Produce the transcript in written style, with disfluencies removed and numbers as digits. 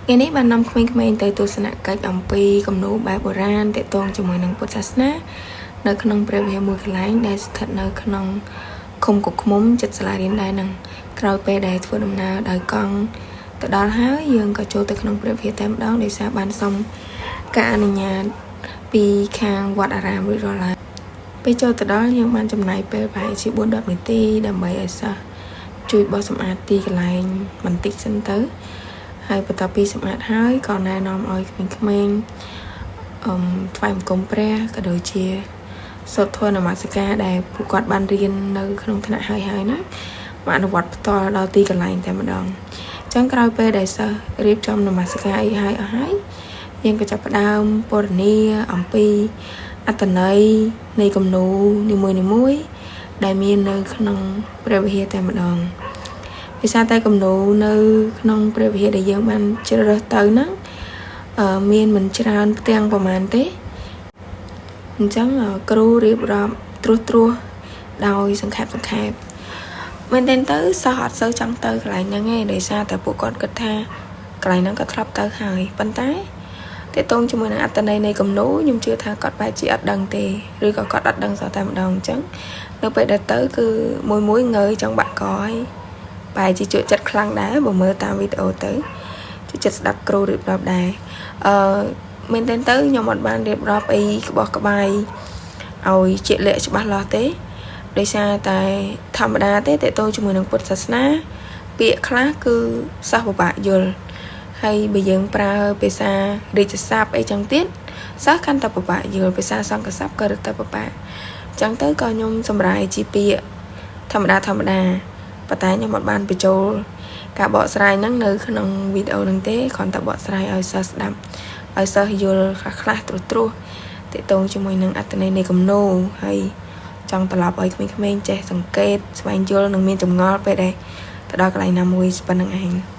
ថ្ងៃនេះបាននាំក្មេងៗទៅទស្សនកិច្ចអំពីគំនូរបែបបុរាណទាក់ទងជាមួយនឹងពុទ្ធសាសនានៅក្នុងព្រះវិហារមួយកន្លែងដែលស្ថិតនៅក្នុងឃុំគោកឃ្មុំជិតសាលារៀនដែរនឹងក្រោយពេលដែលធ្វើដំណើរដោយកង់ទៅដល់ហើយយើងក៏ចូលទៅក្នុងព្រះវិហារតែម្ដងដោយសារបានសុំការអនុញ្ញាតពីខាងវត្តអារាមរួចរាល់ហើយពេលចូលទៅដល់យើងបានចំណាយពេលប្រហែលជា4 10នាទីដើម្បីឲ្យសិស្សជួយបោសសម្អាតទីកន្លែងបន្តិចសិនទៅ ហើយបន្ទាប់ពីសម្អាតហើយក៏ណែនាំឲ្យក្មេងៗអឺមថ្វាយបង្គំព្រះក៏ដូចជាសូត្រធម៌នមស្ការដែលពួកគាត់បានរៀននៅក្នុងថ្នាក់ហើយហើយណាមកអនុវត្តផ្ទាល់ដល់ទីកន្លែងតែម្ដងអញ្ចឹងក្រោយពេលដែលសិស្សរៀបចំនមស្ការអីហើយអស់ហើយយើងក៏ចាប់ផ្ដើមពណ៌នាអំពីអត្ថន័យនៃគំនូរនីមួយៗដែលមាននៅក្នុងព្រះវិហារតែម្ដង ដោយសារតែគំនូរនៅក្នុងព្រះវិហារដែលយើងបានជ្រើសរើសទៅហ្នឹងអឺមានមិនច្រើនផ្ទាំងប្រហែលទេអញ្ចឹងគ្រូរៀបរាប់ត្រួសត្រាសដោយសង្ខេបសង្ខេបមែនទែនទៅសិស្សអត់សូវចង់ទៅកន្លែងហ្នឹងឯងដោយសារតែពួកគាត់គិតថាកន្លែងហ្នឹងក៏ធ្លាប់ទៅហើយប៉ុន្តែទាក់ទងជាមួយនឹងអត្ថន័យនៃគំនូរខ្ញុំជឿថាគាត់បែរជាអត់ដឹងទេឬក៏គាត់អត់ដឹងសោះតែម្ដងអញ្ចឹងនៅពេលដែលទៅគឺមួយមួយងើយចង់បាក់កហើយ បែរជាជក់ចិត្តខ្លាំងដែរបើមើលតាមវីដេអូទៅជក់ចិត្តស្ដាប់គ្រូរៀបរាប់ដែរអឺមែនទែនទៅខ្ញុំអត់បានរៀបរាប់អីក្បោះក្បាយឲ្យជាក់លាក់ច្បាស់លាស់ទេដោយសារតែធម្មតាទេតេតទៅជាមួយនឹងពុទ្ធសាសនា ពាក្យខ្លះគឺសិស្សពិបាកយល់ហើយបើយើងប្រើភាសារាជសព្ទអីចឹងទៀតសិស្សកាន់តែពិបាកយល់ភាសាសង្ឃស័ព្ទក៏រឹតតែពិបាកចឹងទៅក៏ខ្ញុំសម្រាយជាពាក្យធម្មតាធម្មតាប៉ុន្តែខ្ញុំអត់បានបញ្ចូលការបកស្រាយហ្នឹងនៅក្នុងវីដេអូហ្នឹងទេគ្រាន់តែបកស្រាយឲ្យសិស្សស្ដាប់ឲ្យសិស្សយល់ខ្លះខ្លះត្រួសត្រាសទាក់ទងជាមួយនឹងអត្ថន័យនៃគំនូរហើយចង់ត្រឡប់ឲ្យក្មេងៗចេះសង្កេតស្វែងយល់និងមានចម្ងល់ពេលដែលទៅដល់កន្លែងណាមួយប៉ុណ្ណឹងឯង។